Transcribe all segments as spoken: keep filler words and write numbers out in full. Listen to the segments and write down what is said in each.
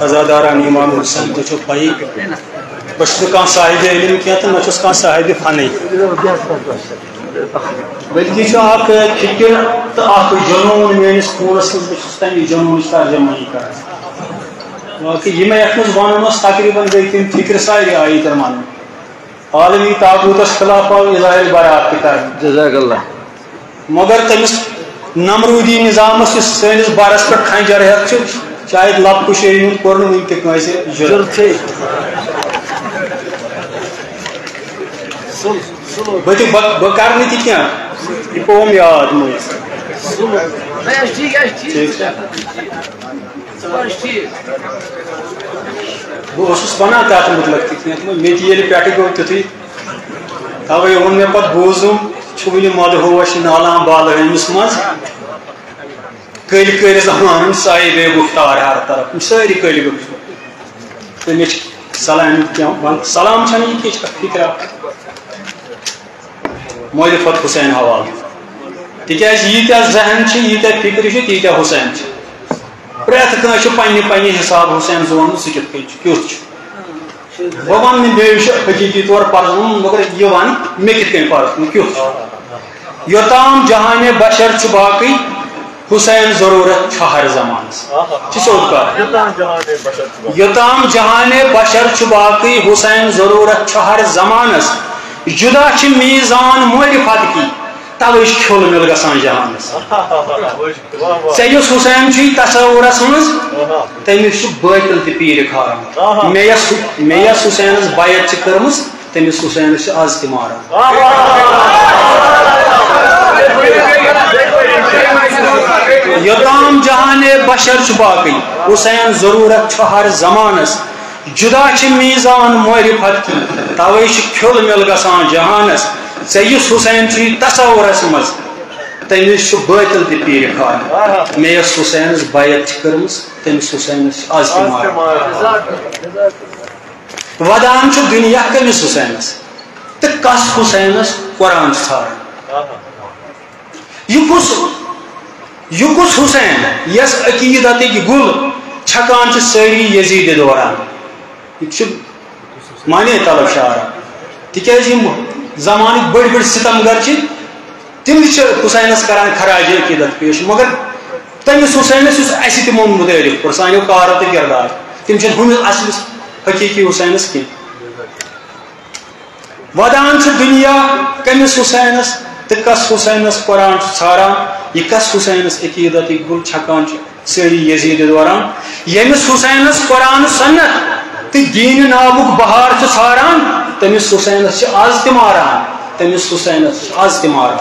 عزاداران امام حسین، تُہۍ چھِو پَیی، بہٕ چھُس نہٕ کانٛہہ صاحبِ علم کینٛہہ تہٕ نہ چھُس کانٛہہ صاحبِ فنٕے، بلکہِ چھُ اکھ فکر تہٕ اکھ جنون میٲنِس خوٗنس منٛز، بہٕ چھُس تَمہِ جنونٕچ ترجمٲنی کران۔ باقٕے یہِ مےٚ یَتھ منٛز وَنُن اوس، تقریباً گٔے تِم فکرٕ سارے آیہِ تِمن۔ عالمی طاغوتس خلاف آو اظہار برات تہِ کرنہٕ۔ جزاک اللہ۔ مگر تٔمِس نمرودی نظامس، یُس سٲنِس برس پٮ۪ٹھ خنجر ہٮ۪تھ چھُ، شاید لب کُشٲیی ہُنٛد کوٚر نہٕ وُنہِ تہِ کٲنٛسہِ جُرم۔ جُرتھٕے۔ بہٕ تہِ، بہٕ، بہٕ کرٕ نہٕ تہِ کینٛہہ۔ یہِ پوٚوُم یاد مٔنٛزۍ۔ ٹھیٖک چھا؟ بہٕ اوسُس وَنان تَتھ مُتعلِق تہِ کینٛہہ، مےٚ تہِ ییٚلہِ پٮ۪ٹھٕ گوٚو تیُتھُے، تَوَے ووٚن مےٚ پَتہٕ، بوٗزُم، چھُ وٕنہِ مدہوش نالان بالہٕ أمِس منٛز۔ کٔلۍ کٔرۍ زمانَن صاحبِ گُفتار ہر طرف، یِم سٲری کٔلۍ گٔمٕتۍ۔ تہٕ مےٚ چھِ سلام کینٛہہ وَن-، سلام چھَنہٕ یہِ کینٛہہ، یہِ چھِ اَکھ فِکرا۔ معرفت حسین حوالہٕ۔ تِکیٛازِ ییٖتیٛاہ ذہن چھِ، ییٖتیٛاہ فِکرِ چھِ، تیٖتیٛاہ حسین چھِ۔ پرٛٮ۪تھ کانٛہہ چھُ پنٛنہِ پنٛنہِ حساب حسین زونمُت، سُہ کِتھ کٔنۍ چھُ، کیُتھ چھُ۔ بہٕ وَنہٕ نہٕ بیٚیہِ چھُ حقیٖقی طور پرزنومُت، مگر یہِ وَنہٕ مےٚ کِتھ کٔنۍ پرزنوو، کیُتھ چھُ۔ یوٚتام جہانِ بشر چھُ باقٕے، حسین ضروٗرت چھُ ہر زمانس۔ چھِ سیوٚد کَتھ۔ یوٚتام جہانِ بشر چھُ باقٕے۔ یوٚتام جہانِ بشر چھُ باقٕے، حسین ضروٗرت چھُ ہر زمانس۔ جدا چھِ میٖزان معرفت کی، توے چھُ کھیوٚل میوٚل گژھان جہانس۔ ژےٚ یُس حسین چھُے تصورس منٛز، تٔمِس چھُ بٲطل تہِ پیٖرِ کھاران۔ مےٚ یَس، مےٚ یَس حسینس بیعت چھِ کٔرمٕژ، تٔمِس حسینس چھِ از تہِ ماران۔ یوٚتام جہانِ بشر چھُ باقٕے، حسین ضروٗرت چھُ ہر زمانس۔ جدا چھِ میٖزان معرفت کی، توے چھُ کھیوٚل میوٚل گژھان جہانس۔ ژےٚ یُس حسین چھُے تصورس منٛز، تٔمِس چھُ بٲطل تہِ پیٖرِ کھاران۔ مےٚ یۄس حسینس بیعت چھِ کٔرمٕژ، تٔمِس حسینس چھِ از تہِ ماران۔ ودان چھُ دُنیا کٔمِس حسینس تہٕ کس حسینس قرآن چھُ ژھاران؟ یہِ کُس، یہِ کُس حسین، یس عقیدتٕکۍ گُل چھکان چھِ سٲری یزیدِ دوران؟ یہِ چھُ معنی طلب شعرا۔ تِکیٛازِ یِم زمانٕکۍ بٔڑۍ بٔڑۍ ستم گر چھِ، تِم تہِ چھِ حسینس کران خراج عقیدت پیش، مگر تٔمِس حسینس یُس اسہِ تِمو متعارف کوٚر، سانیو کارو تہٕ کردار، تِم چھِنہٕ ہُمِس اصلِس حقیقی حسینس کینٛہہ۔ ودان چھُ دُنیا کٔمِس حسینس تہٕ کس حسینس قرآن چھُ ژھاران؟ یہِ کس حسینس عقیدتٕکۍ گُل چھکان چھِ سٲری یزیدِ دوران؟ ییٚمِس حسینس قرآن سنت تہٕ دیٖنِ نابُک بہار چھُ ژھاران، تٔمِس حسینس چھِ از تہِ ماران، تٔمِس حسینس چھِ از تہِ ماران۔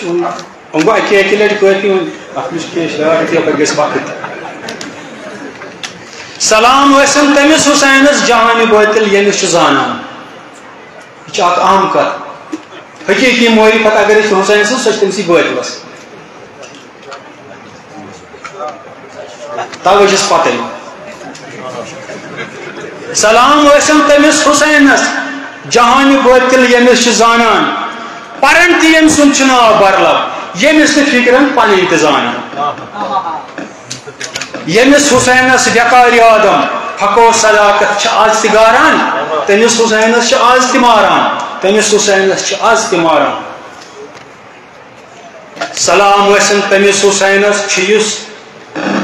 وۄنۍ گوٚو اَکہِ اَکہِ لَٹہِ کٲفی، وۄنۍ اَتھ منٛز چھِ کینٛہہ شعر تہِ، یَپٲرۍ گژھِ وقت۔ سلام ٲسِن تٔمِس حسینَس جہانِ بٲطِل ییٚمِس چھُ زانان۔ یہِ چھِ اَکھ اَہَم کَتھ۔ حقیٖقی معرفت اگر أسۍ حسین سٕنٛز، سۄ چھِ تٔمِسٕے بٲطِلَس۔ توے چھُس پتے۔ سلام ٲسِن تٔمِس حسینس، جہانِ بٲطِل ییٚمِس چھِ زانان۔ پرن تہِ ییٚمہِ سُنٛد چھُ ناو برلب، ییٚمِس نہٕ فِکرن پنٕنۍ تہِ زانان۔ ییٚمِس حسینس وقارِ آدم، حق و صداقت چھِ از تہِ گاران۔ تٔمِس حسینس چھِ از تہِ ماران، تٔمِس حسینس چھِ از تہِ ماران۔ سلام ٲسِن تٔمِس حسینس، چھُ یُس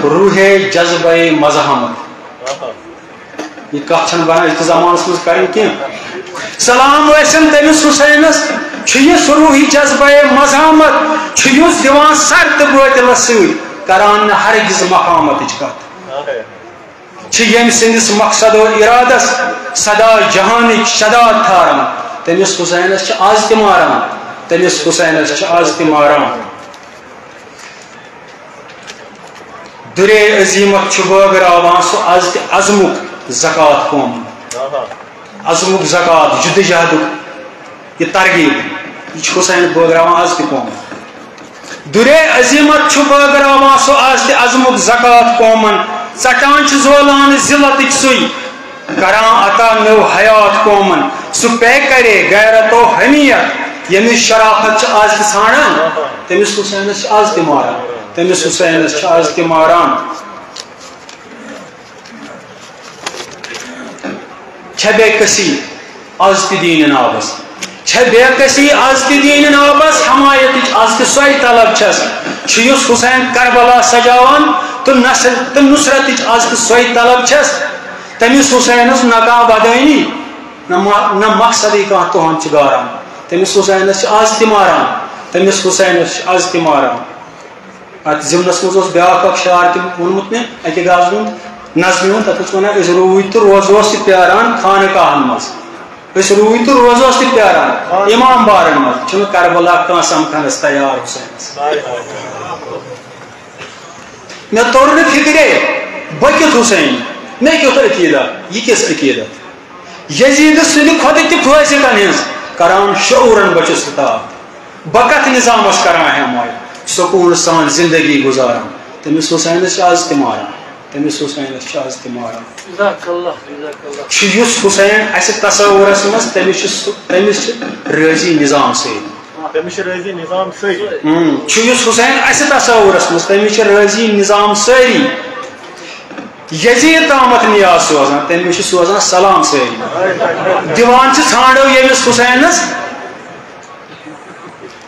روحے جذبے مزاحمت۔ یہِ کتھ چھنہٕ بنان أزکِس زمانس منٛز کرٕنۍ کینٛہہ۔ سلام ٲسِن تٔمِس حسینس، چھُ یُس روحی جذبے مزاحمت، چھُ یُس دِوان سر تہٕ بٲطلس سۭتۍ، کران نہٕ ہرگز مفاہمتٕچ کتھ۔ چھِ ییٚمہِ سٕنٛدِس مقصد و ارادس سدا جہانٕکۍ شداد ٹھاران، تٔمِس حسینس چھِ از تہِ ماران، تٔمِس حسینس چھِ از تہِ ماران۔ دُرے عظیمت چھُ بٲگراوان سُہ از تہِ عزمُک زکات قومن۔ عزمُک زکات، جدوجہدُک یہِ ترغیب، یہِ چھُ حسین بٲگراوان از تہِ قومن۔ دُرے عظیمت چھُ بٲگراوان سُہ از تہِ عزمُک زکات قومن۔ ژٹان چھُ زولان ذلتٕکۍ سُے، کران عطا نٔو حیات قومن۔ سُہ پیکرے غیرت و حمیت، ییٚمِس شرافت چھِ از تہِ ژھانڈان، تٔمِس حسینس چھِ از تہِ ماران۔ تٔمِس حسینس چھِ از تہِ ماران۔ چھےٚ بے کسی از تہِ دیٖنہِ ناوس؟ چھےٚ بے کسی از تہِ دیٖنہِ ناوس؟ حمایتٕچ از تہِ سۄے طلب چھس۔ چھُ یُس حسین کربلا سجاوان تہٕ نصر تہٕ نصرتٕچ از تہِ سۄے طلب چھس۔ تٔمِس حسینس نہ کانٛہہ بدٲنی، نہ ما-، نہ مقصدٕے کانٛہہ تُہُنٛد چھُ گاران۔ تٔمِس حسینس چھِ از تہِ ماران۔ تٔمِس حسینس چھِ از تہِ ماران۔ اتھ ضمنس منٛز اوس بیٛاکھ اکھ شعر تہِ ووٚنمُت مےٚ، اکہِ غزلہِ ہُنٛد، نظمہِ ہُنٛد، تتھ اوس ونان، "أسۍ روٗدۍ تہٕ روزوس تہِ پیاران خانقاہن منٛز۔ أسۍ روٗدۍ تہٕ روزوس تہِ پیاران امام بارن منٛز، چھُنہٕ کربلا کانٛہہ سمکھنس تیار حسینس۔" مےٚ توٚر نہٕ فکرے، بہٕ کیُتھ حسین، مےٚ کیُتھ عقیدہ، یہِ کِس عقیدت؟ یزید سٕنٛدِ کھۄتہٕ تہِ فٲسقن ہٕنٛز کران شعوٗرن بہٕ چھُس خطاب۔ بہٕ کتھ نظامس کران حمایت، سکوٗن سان زندگی گُزاران۔ تٔمِس حسینس چھِ از تہِ ماران، تٔمِس حسینس چھِ از تہِ ماران۔ جزاک اللہ، جزاک اللہ۔ چھُ یُس حسین اسہِ تصورس منٛز، تٔمِس چھِ سُہ، تٔمِس چھِ رٲضی نظام سٲری۔ تٔمِس چھِ رٲضی نظام سٲری۔ اۭں، چھُ یُس حسین اسہِ تصورس منٛز، تٔمِس چھِ رٲضی نظام سٲری۔ یزید تامتھ نیاز سوزان، تٔمِس چھِ سوزان سلام سٲری۔ دِوان چھِ ژھانٛڈو ییٚمِس حسینس،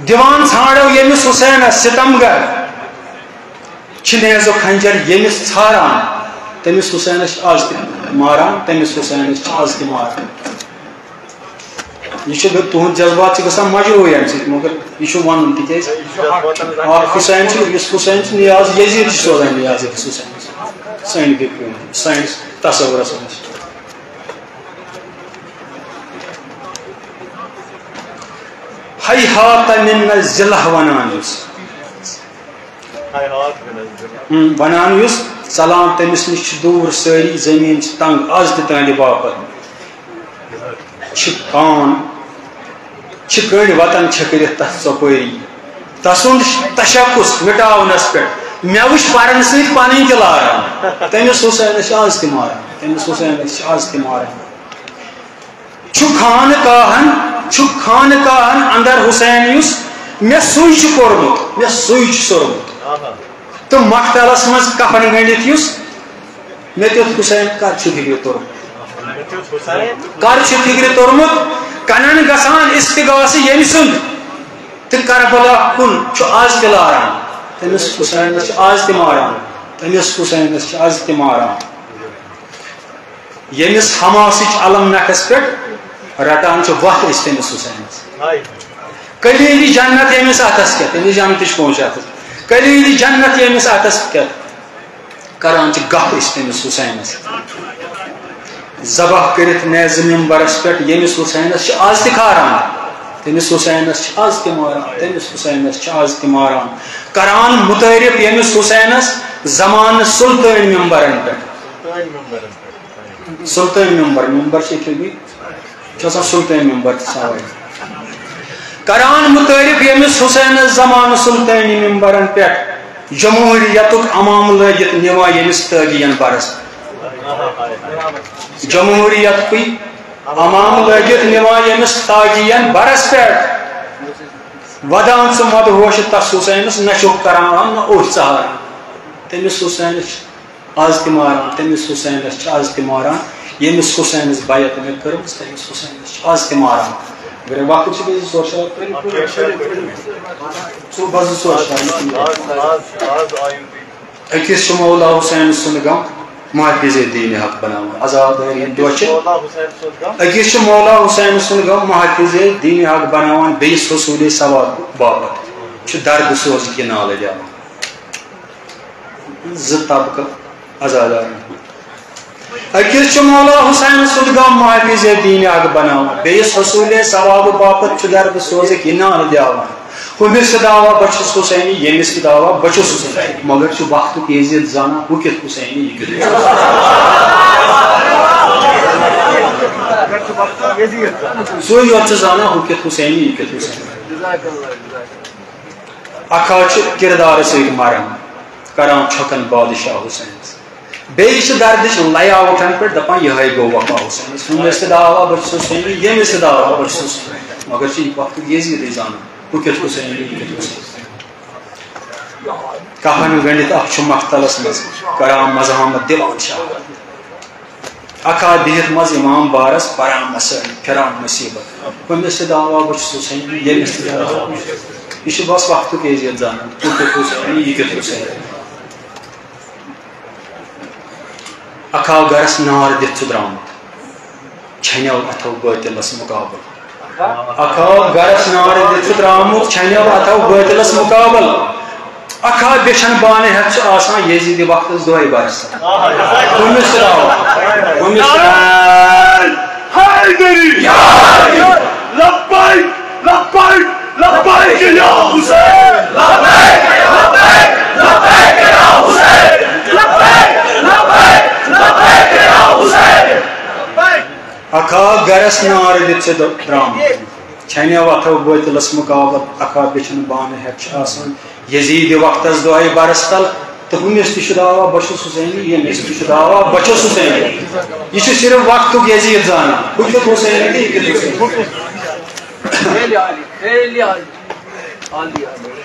دِوان ژھانٛڈو ییٚمِس حسینس ستمگر۔ چھِ نیزُک خنجر ییٚمِس ژھاران، تٔمِس حسینس چھِ از تہِ ماران، تٔمِس حسینس چھِ از تہِ ماران۔ یہِ چھُ تُہُنٛد جذبات چھِ گژھان مجروح اَمہِ سۭتۍ، مگر یہِ چھُ وَنُن، تِکیٛازِ اَکھ حسین چھُ، یُس حسین چھُ، نیاز یزید چھُ سوزان نیاز أکِس حسینس۔ سٲنۍ فِکرِ منٛز، سٲنِس تصورس منٛز۔ ہیہات مِنہ ضلع وَنان یُس۔ ہم، وَنان یُس، سلام تٔمِس نِش چھِ دوٗر سٲری، زٔمیٖن چھِ تنگ از تہِ تہنٛدِ باپتھ۔ چھِ کان، چھِ کٔنٛڈۍ وطن چھٔکرِتھ تتھ ژۄپٲری۔ تسُنٛد تشخص مٹاونس پٮ۪ٹھ مےٚ وٕچھ پرن سۭتۍ پنٕنۍ تہِ لاران۔ تٔمِس حسینس چھِ از تہِ ماران، تٔمِس حسینس چھِ از تہِ ماران۔ چھُ خانقاہن، چھُ خانقاہن اندر حسین یُس مےٚ سُے چھُ کوٚرمُت، مےٚ سُے چھُ سوٚرمُت۔ تہٕ مقتلس منٛز کفن گٔنڈِتھ یُس مےٚ تیُتھ حسین کر چھُ فِکرِ توٚرمُت؟ کر چھُ فِکرِ توٚرمُت؟ کنن گژھان استغاثہٕ ییٚمہِ سُنٛد، تہٕ کربلا کُن چھُ از تہِ لاران۔ تٔمِس حسینس چھِ از تہِ ماران، تٔمِس حسینس چھِ از تہِ ماران۔ ییٚمِس حماسٕچ علم نکھس پٮ۪ٹھ رٹان چھِ وتھ أسۍ تٔمِس حسینس۔ کلیدِ جنت ییٚمِس اتھس کٮ۪تھ، تٔمِس جنتٕچ پونٛسہٕ اتھس۔ کلیدِ جنت ییٚمِس اتھس کٮ۪تھ، کران چھِ گپھ أسۍ تٔمِس حسینس۔ ذبح کٔرِتھ نیزٕ ممبرس پٮ۪ٹھ ییٚمِس حسینس چھِ از تہِ کھاران، تٔمِس حسینس چھِ از تہِ ماران، تٔمِس حسینس چھِ از تہِ ماران۔ کران متعارف ییٚمِس حسینس زمانہٕ سلطٲنۍ ممبرن پٮ۪ٹھ۔ سلطٲنۍ ممبر، ممبر چھِ یِتھے پٲٹھۍ، چھُ آسان سلطٲنۍ ممبر تہِ سوٲرۍ۔ کران متعارف ییٚمِس حسینس زمانہٕ سلطٲنی ممبرن پٮ۪ٹھ، جمہوریتُک عمامہٕ لٲگِتھ نِوان ییٚمِس تٲگی ین برس۔ جمہوریتُکُے عمامہٕ لٲگِتھ نِوان ییٚمِس تاگی ین برس پٮ۪ٹھ۔ ودان ژٕ مدہوش تس حسینس، نہ چھُکھ کران رحم نہ اوٚش ژہاران۔ تٔمِس حسینس چھِ از تہِ ماران، تٔمِس حسینس چھِ از تہِ ماران۔ ییٚمِس حسینس بیعت مےٚ کٔرمٕژ، تٔمِس حسینس چھِ از تہِ ماران۔ مگر وقت چھُ بیٚیہِ زٕ ژور شعر پٔرِتھ۔ ژٕ بس زٕ ژور شعر۔ آز، آز، آز آیِو تُہۍ۔ أکِس چھُ مولا حسین سُنٛد غم محافظ دین حق بناوان۔ عزادٲری ہٕنٛدۍ دۄہ چھِ۔ مولا حسین سُنٛد غم۔ أکِس چھُ مولا حسین سُنٛد غم محافظ دین حق بناوان، بیٚیِس حصوٗلِ ثواب باپتھ چھُ درد سوزٕکۍ یہِ نالہٕ گٮ۪وان۔ زٕ طبقہٕ عزادارن ہُنٛد۔ أکِس چھُ مولا حسین سُنٛد غم محافظ دین حق بناوان، بیٚیِس حصوٗلِ ثواب باپتھ چھُ درد سوزٕکۍ یہِ نالہٕ گٮ۪وان۔ ہُمِس تہِ دعوا بہٕ چھُس حسینی، ییٚمِس تہِ دعوا بہٕ چھُس حسینی۔ مگر چھُ وقتُک یزید زانان، ہُہ کیُتھ حسینی، یہِ کیُتھ حسینی۔ سُے یوت چھُ زانان، ہُہ کیُتھ حسینی، یہِ کیُتھ حسینی۔ اکھ حظ چھُ کردارٕ سۭتۍ مران، کران چھۄکن بادشاہ حسینس۔ بیٚیہِ چھِ دردٕچ لیا اُٹھان پٮ۪ٹھ، دپان، یِہوٚے گوٚو وفا حسینس۔ ہُمِس تہِ دعوا بہٕ چھُس حسینی، ییٚمِس تہِ دعوا بہٕ چھُس حسینی۔ مگر چھُ یہِ وقتُک یزیدٕے زانان، ہُہ کیُتھ حسینی، یہِ کیُتھ حسینی۔ کفن گٔنڈِتھ اکھ چھُ مقتلس منٛز کران مزاحمت دِوان شہادت۔ اکھا بِہِتھ منٛز امام بارس پران مسٲیل پھران مصیبت۔ ہُمِس تہِ دعوا بہٕ چھُس حسین، ییٚمِس تہِ دعوا بہٕ چھُس۔ یہِ چھُ بس وقتُک یزیٖد زانان، ہُہ کیُتھ حسین، یہِ کیُتھ حسین۔ اکھا گرس نار دِتھ چھُ درامُت، چھنیو اتھو بٲطلس مقابل۔ اکھا گرس نار دِتھ چھُ درامُت، چھنیو اتھو بٲطلس مقابل۔ اکھا بیچھن بانہٕ ہٮ۪تھ چھُ آسان یزیٖدِ وقتس دۄہے برسن۔ کُنہِ سراو، کُنہِ سراو۔ حیدری! لبیک! لبیک! لبیک یا حسین! لبیک! لبیک! لبیک یا حسین! لبیک! لبیک! لبیک یا حسین! اکھا گرس نار دِتھ چھِ درامُت، چھنیو اتھو بٲطلس مقابل۔ اکھا بیچھن بانہٕ ہٮ۪تھ چھُ آسان یزیٖدِ وقتس دۄہے برس تل۔ تہٕ ہُمِس تہِ چھُ دعوا بہٕ چھُس حسینی، ییٚمِس تہِ چھُ دعوا بہٕ چھُس حسینی۔ یہِ چھُ صرف وقتُک یزیٖد زانان، ہُہ کیُتھ حسینی تہٕ یہِ کیُتھ حسینی۔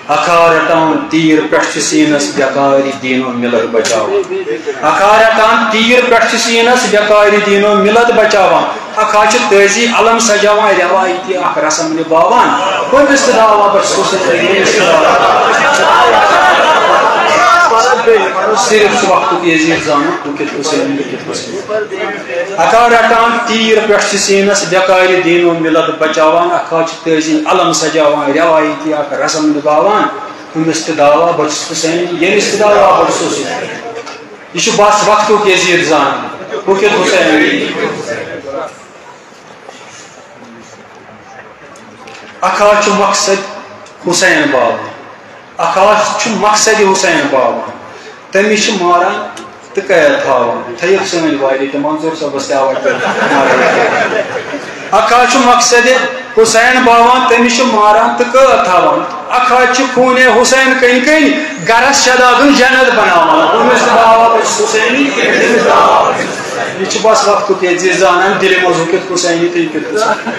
اکھا رٹان تیٖر پٮ۪ٹھ چھُ سیٖنس، بٮ۪کارِ دیٖن و مِلت بچاوان۔ اکھا رٹان تیٖر پٮ۪ٹھ چھُ سیٖنس، بٮ۪کارِ دیٖن و مِلت بچاوان۔ اکھا چھُ تٲزی علم سجاوان، رٮ۪وایتی اکھ رسم نباوان۔ ہُمِس تہِ دعوا بہٕ چھُس حسین، ییٚمِس تہِ دعوا۔ صرف چھُ وقتُک یزیٖد زانان، بہٕ کیُتھ حسین، بہٕ کیُتھ حسین۔ اکھا رٹان تیٖر پٮ۪ٹھ چھُ سیٖنس، بٮ۪کارِ دیٖن و مِلت بچاوان۔ اکھا چھُ تٲزی علم سجاوان، رٮ۪وایتی اکھ رسم نباوان۔ ہُمِس تہِ دعوا بہٕ چھُس حسین، ییٚمِس تہِ دعوا بہٕ چھُس حسین۔ یہِ چھُ بس وقتُک یزیٖد زانان، ہُہ کیُتھ حسین۔ اکھا چھُ مقصد حسین باوان، اکھا چھُ مقصد حسین باوان، تٔمِس چھِ ماران تہٕ قید تھاوان۔ تھٲیِو سٲنۍ واریاہ تہِ منظور صٲبس تہِ آواز پٮ۪ٹھ۔ اکھا چھُ مقصد حسین باوان، تٔمِس چھِ ماران تہٕ قٲد تھاوان۔ اکھا چھِ خوٗنِ حسین کٔنۍ کٔنۍ گرس شدادُن جنت بناوان۔ ہُمِس تہِ دعوا بہٕ چھُس حسینی، ییٚمِس دعوا بہٕ چھُس حسینی۔ یہِ چھُ بس وقتُک یزیٖد زانان، دِلہِ منٛز ہُہ کیُتھ حسینی تہٕ یہِ کیُتھ حسینی۔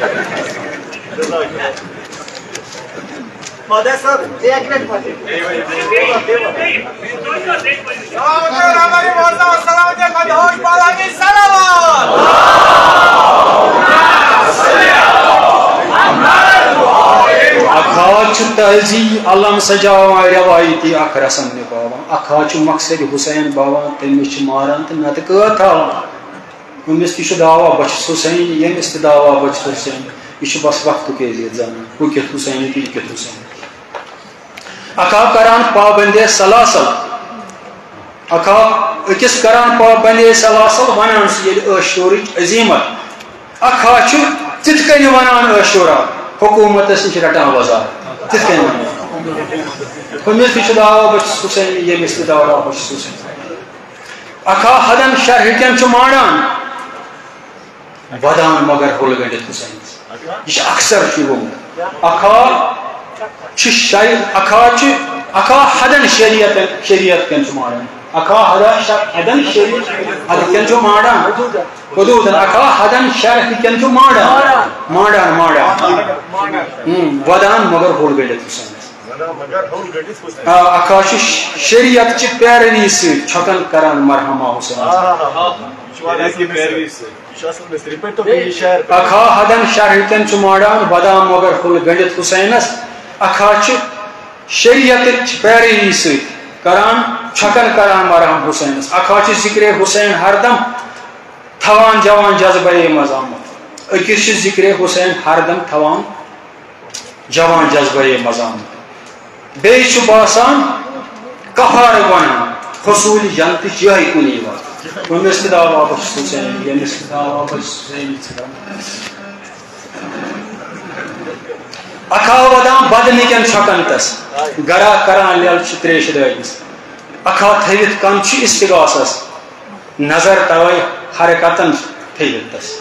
مہدے صٲب، ایک منٹ مہدے۔ اکھا چھُ تہذیب علم سجاوان، رٮ۪وایتی اکھ رسم نباوان۔ اکھا چھُ مقصد حسین باوان، تٔمِس چھِ ماران تہٕ نتہٕ قٲد تھاوان۔ أمِس تہِ چھُ دعوا بہٕ چھُس حسین، ییٚمِس تہِ دعوا بہٕ چھُس حسین۔ یہِ چھُ بس وقتُک یزیٖد زانان، ہُہ کیُتھ حسین تہٕ یہِ کیُتھ حسین۔ اکھا کران پابندے سلاسل۔ اکھا أکِس کران پابندے سلاسل، ونان سُہ ییٚلہِ عاشورٕچ عظیمت۔ اکھا چھُ تِتھ کٔنۍ ونان عاشورہ، حکوٗمتس نِش رٹان وزارت۔ تِتھ کٔنۍ ونان۔ ہُمِس تہِ چھُ دعوا بہٕ چھُس حسین، ییٚمِس تہِ دعوا بہٕ چھُس حسین۔ اکھا حدن شرحہِ کٮ۪ن چھُ مانڈان۔ ودان مگر ہُل گٔنڈِتھ حسینس۔ یہِ چھُ اکثر چھُ یہِ گوٚمُت۔ اکھا چھُ شاید، اکھا چھُ، اکھا حدن شریعت، شریعت کٮ۪ن چھُ مانڈان۔ اکھا حدا شر-، حدن شریعت، حد کٮ۪ن چھُ مانڈان۔ حدوٗدن، اکھا حدن شرح کٮ۪ن چھُ مانڈان۔ مانڈان، مانڈان۔ ہُم، ودان مگر ہُل گٔنڈِتھ حسینس۔ آ، اکھا چھُ شریعت چہِ پیروی سۭتۍ چھۄکن کران مرحمہ حسینس۔ شریعت کی پیروی سۭتۍ۔ یہِ چھُ اصل مِستری پٲٹھۍ تو بیٚیہِ شعر پٲٹھۍ۔ اکھا حدن شرحہِ کٮ۪ن چھُ مانڈان، ودان مگر ہُل گٔنڈِتھ حسینس۔ اکھا چھُ شریعتٕچ پیروی سۭتۍ کران، چھۄکن کران مرحم حسینس۔ اکھا چھُ ذکرِ حسین ہردم تھاوان جوان جذبے مزامت۔ أکِس چھُ ذکرِ حسین ہردم تھاوان جوان جذبے مزامت۔ بیٚیہِ چھُ باسان کفارٕ گۄناہ، حصوٗلِ جنتٕچ یِہوٚے کُنی وَتھ۔ أمِس تہِ دعوا بہٕ چھُس حسین، ییٚمِس تہِ دعوا بہٕ چھُس حسین۔ اکھا ودان بدنٕکٮ۪ن چھۄکن تس، گرا کران لیل چھِ تریشہِ دٲدِس۔ اکھا تھٲوِتھ کن چھُ استغاثس، نظر توے حرکتن تھٲوِتھ تس۔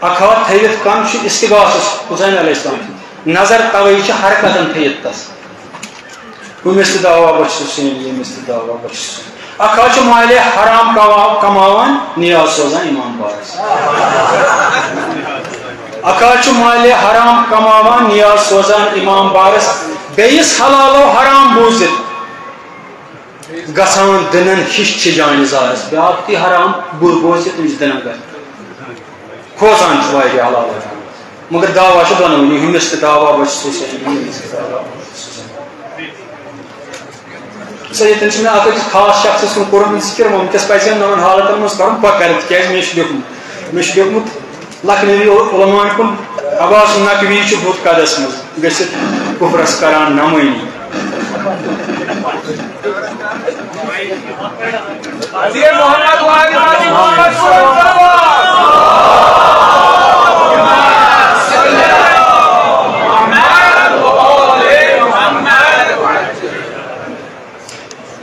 اکھا تھٲوِتھ کن چھُ استغاثس حسین علیہ السلام، نظر توے چھِ حرکتن تھٲوِتھ تس۔ أمِس تہِ دعوا بہٕ چھُس حسین، ییٚمِس تہِ دعوا بہٕ چھُس حسین۔ اکھا چھُ مالِ حرام کما-، کماوان، نیاز سوزان امام بارس۔ اکھا چھُ مالِ حرام کماوان، نیاز سوزان امام بارس۔ بیٚیِس حلالو حرام بوٗزِتھ گژھان دٕنن ہِش چھِ جانہِ زارس، بیٛاکھ تہِ حرام بُر بوزِ تٔمِس دٕنن گژھِ۔ کھوژان چھُ واریاہ علاوٕ، مگر دعوا چھُ دۄنوٕنی، ہُمِس تہِ دعوا بہٕ چھُس حُسین، ہُمِس تہِ دعوا بہٕ چھُس حُسین۔ سر، ییٚتٮ۪ن چھُ مےٚ اکھ أکِس خاص شخصس کُن کوٚرمُت ذِکِر، وۄنۍ وٕنکیٚس پزِ یِم نَوَن حالتن منٛز کرُن، بہٕ کرٕ، تِکیازِ مےٚ چھُ لیوٚکھمُت، مےٚ چھُ لیوٚکھمُت لکھنوی علماءن کُن، عباس نقوی چھُ بُت قدس منٛز گٔژھِتھ کُفرس کران نمٲنی۔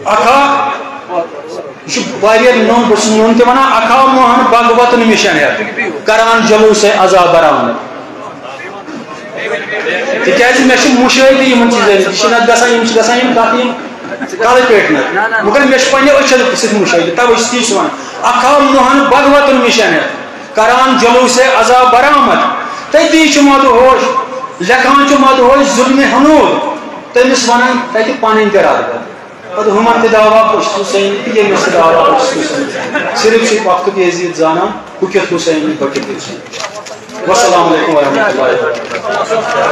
اکھا، یہِ چھُ واریاہ نوٚن، بہٕ چھُس نوٚن تہِ وَنان، اکھا موہن بھگوتن مِشن ہٮ۪تھ کران جلوسے عذاب برآمد۔ تِکیازِ مےٚ چھُ مُشٲہدٕ یِمن چیٖزن، یہِ چھُ نتہٕ گژھان، یِم چھِ گژھان یِم کتھ یِم کلہٕ پیٹھ نہٕ، مگر مےٚ چھُ پننہِ أچھن سۭتۍ مُشٲہدٕ، توے چھُس تی چھُس وَنان۔ اکھا موہن بھگوتن مِشن ہٮ۪تھ کران جلوسے عذاب برآمد، تٔتی چھُ مدہوش، لیکھان چھُ مدہوش ظلمِ ہنود، تٔمِس وَنان تَتہِ پَنٕنۍ تہِ رَد۔ پَتہٕ ہُمَن تہِ دعوا بہٕ چھُس حُسینی تہٕ ییٚمِس تہِ دعوا بہٕ چھُس حُسینی۔ صرف چھُ وقتُک یزید زانان، ہُہ کیُتھ حُسینی، بہٕ کیُتھ حُسینی۔ والسلام علیکم ورحمۃ اللہ وبرکاتہ۔